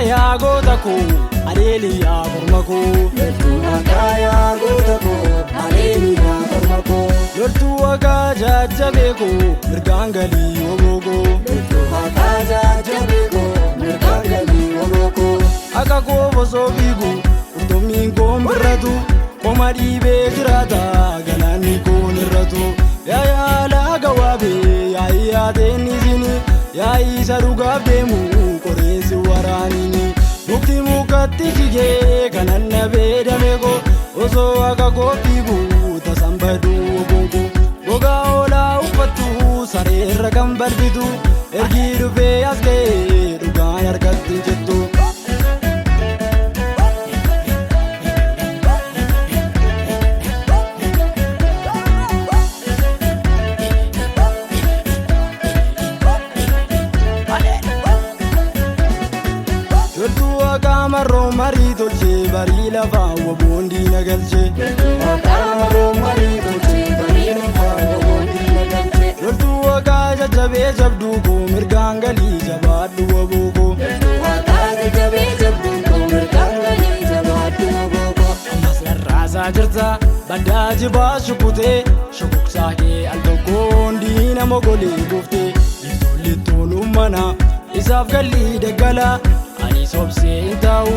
Yaa goota koo, aleeli yaa korma koo. Loltuu haqaa yaa goota koo, aleeli yaa korma koo. Loltuu haqaa jajjabee koo, mirgaan galii oboo koo. Loltuu haqaa jajjabee koo, mirgaan galii oboo koo. Akka koo osoo fiigu qurxummiin koon birratu, qoma dhiibee jiraata galaanni koon irratu. Yaa yaala gawaabee yaa'ii yaateen isini, yaa'ii isa dhugaaf deemu qoreensi waraanini. Mukti mukatti jigee kanan nabee damee koo, osoo akka koo fiigu tasan baduu oboon koo. Gogaa hoolaa uffattu sareerra kan balfitu, ergii dhufee as ga'ee dhugaan harkatti hin jettu. Loltuu haqaa marroo marii tolchee barii lafaa waboon diina galchee. Loltuu haqaa marroo marii tolchee barii lafaa waboon diina galchee. Loltuu haqaa jajjabee jabduu koo, mirgaan galii jabaadhu waboo koo. Loltuu haqaa jajjabee jabduu koo, mirgaan galii jabaadhu oboo koo. Ammas rarraasaa jirta baddaa jibaa shukutee, shukuksaa kee al tokkoon diina mogolee buuftee. Lixxoon ummana isaaf galii daggala, ani sobsee hin taa'u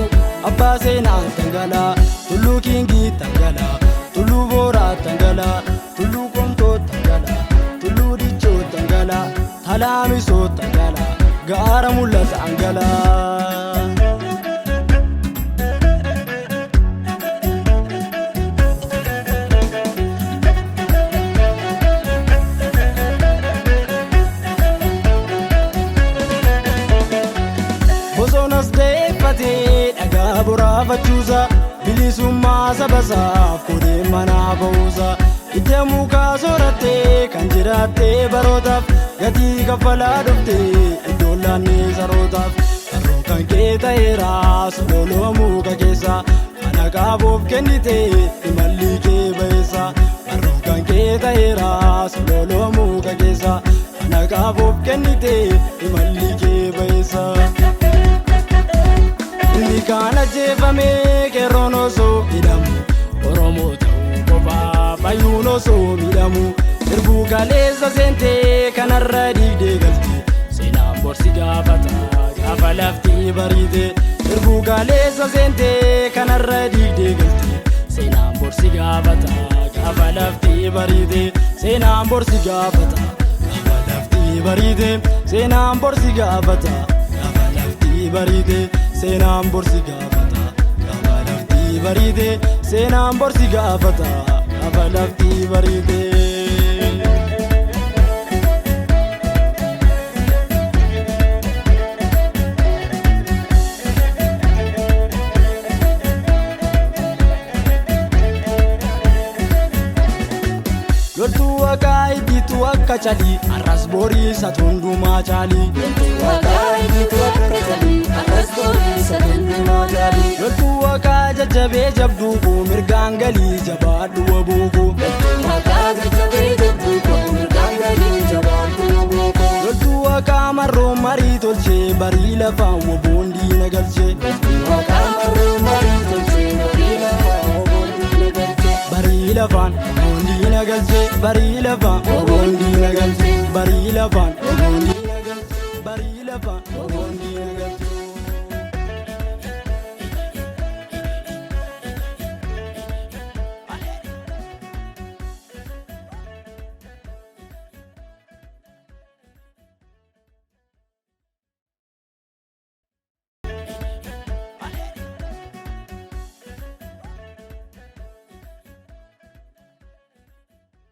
abbaa seenaa tangalaa. Tulluu Kiingii tangalaa, tulluu Booraa tangalaa, tulluu Qoomtoo tangalaa, tulluu Dichoo tangalaa, Talaamisoo tangalaa, gaara mul'ata angalaa. Bosonas deeffatee dhagaa boraafachuusa, bilisummaa sabasaaf kodee manaa ba'uusa. Ija mukaa soorattee kan jiraattee barootaaf, gatii kaffalaa dhuftee iddoon laannee sarootaaf. Karroon kan kee ta'eera sololoo muka keessa, kana qaabuuf kennite imalli kee ba'eessa. Karroon kan kee ta'eera sololoo muka keessa, kana qaabuuf kennite imalli kee ba'eessa. Inni kaan ajjeefamee qeerroon osoo hidhamu, Oromoo ta'uu qofaa fayyuun osoo miidhamu. Sirbuu kaleessa seentee kanarra diigdee galte, seenaan borsi gaafata gaafa lafti bariite. Sirbuu kaleessa seentee kanarra diigdee galte, seenaan borsi gaafata gaafa lafti bariite. Seenaan borsi gaafata gaafa lafti bariite. Seenaan borsi gaafata gaafa lafti bariite. Seenaan borsi gaafata gaafa lafti bariite. Seenaan borsi gaafata gaafa lafti bariite. Loltuu haqaa ittiitu akka calii, arras borii isa hundumaa caalii. Loltuu haqaa ittiitu akka calii, arras borii isa hundumaa caalii. Loltuu haqaa jajjabee jabduu koo, mirgaan galii jabaadhu waboo koo. Loltuu haqaa jajjabee jabduu koo, mirgaan galii jabaadhu oboo koo. Loltuu haqaa marroo marii tolchee barii lafaa waboon diina galchee. Loltuu haqaa marroo marii tolchee barii lafaa waboon diina galchee. Barii lafaan waboon diina galchee, barii lafaan waboon diina galchee, barii lafaan